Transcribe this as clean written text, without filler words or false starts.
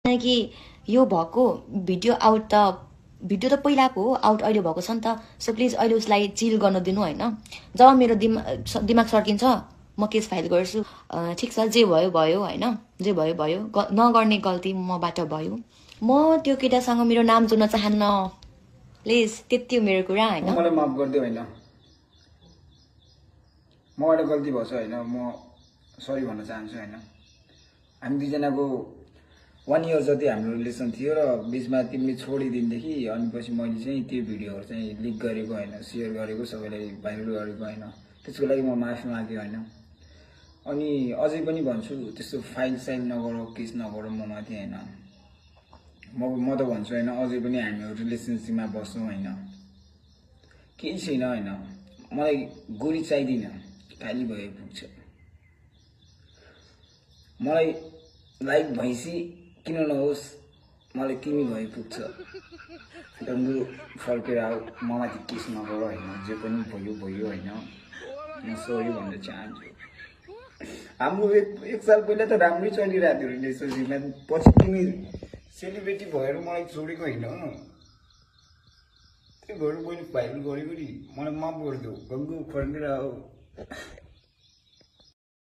कि यो भएको भिडियो आउट त भिडियो त पहिलाको हो, आउट अहिले भएको छ नि त। सो प्लिज अहिले उसलाई चिल गर्न दिनु होइन। जब मेरो दिमाग सर्किन्छ म केस फाइल गर्छु। ठिक छ, जे भयो भयो होइन, जे भयो भयो। नगर्ने गल्ती मबाट भयो। म त्यो केटासँग मेरो नाम जोड्न चाहन्न, प्लिज। त्यति हो मेरो कुरा होइन। मलाई माफ गरिदियो होइन, मबाट गल्ती भएछ होइन, म सरी भन्न चाहन्छु होइन। हामी दुईजनाको 1 इयर जति हाम्रो रिलेसन थियो र बिचमा तिमीले छोडिदिनदेखि अनि पछि मैले चाहिँ त्यो भिडियोहरू चाहिँ लिक गरेको होइन, सेयर गरेको, सबैलाई भाइरल गरेको होइन। त्यसको लागि म माफी मागेँ होइन। अनि अझै पनि भन्छु, त्यस्तो फाइल साइल नगर, केस नगर म माथि होइन। म त भन्छु होइन, अझै पनि हामीहरू रिलेसनसिपमा बस्छौँ होइन, केही छैन होइन। मलाई गोरी चाहिँदैन, खाली भए पुग्छ। मलाई लाइक भैँसी किन नहोस्, मलाई तिमी भए पुग्छ। डङ्गु फर्केर आऊ, ममाथि केस नगर होइन। जे पनि भयो भयो होइन, म सरी भन्न चाहन्छु। हाम्रो एक साल पहिला त राम्रै चलिरहेको थियो रिलेसनसिपमा, पछि तिमी सेलिब्रेटी भएर मलाई छोडेको होइन। त्यही भएर मैले भाइरल गरेको नि। मलाई माफ गरिदेऊ, डङ्गु फर्केर आऊ।